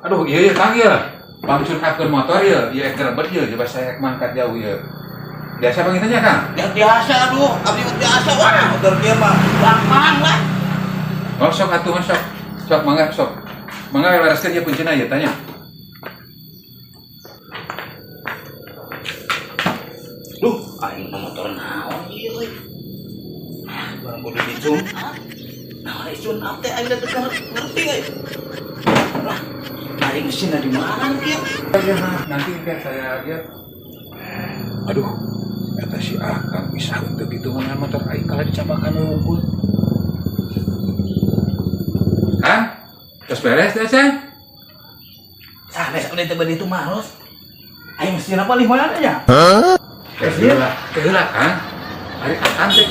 Aduh, iya iya Kang ya. Bang tune up motor ya, iya gerebet ya, coba saya mangkat jauh ya. Biasa bang nya, Kang? Ya biasa, aduh, abdi mah biasa, wah, motor dia mah gampang lah. Oh, sok atuh mah sok. Sok mangga sok. Mangga lereskeun ya kuncina ya tanya. Duh, aing mah motor naon ieu euy. Ah, barang kudu di tune up. Naon di tune up teh aing teu ngerti euy. Lah, aing mesinna di mana kieu? Ya, nanti kan saya lihat. Aduh, kata si Akang bisa untuk itu dengan motor aing kalau dicapakan unggul. Kang, terus beres deh, Ceng? Sanes udah teu beuh itu mah, Los. Aing mesinna palih mana nya? Keheula, keheula, Kang. Ari Akang teh.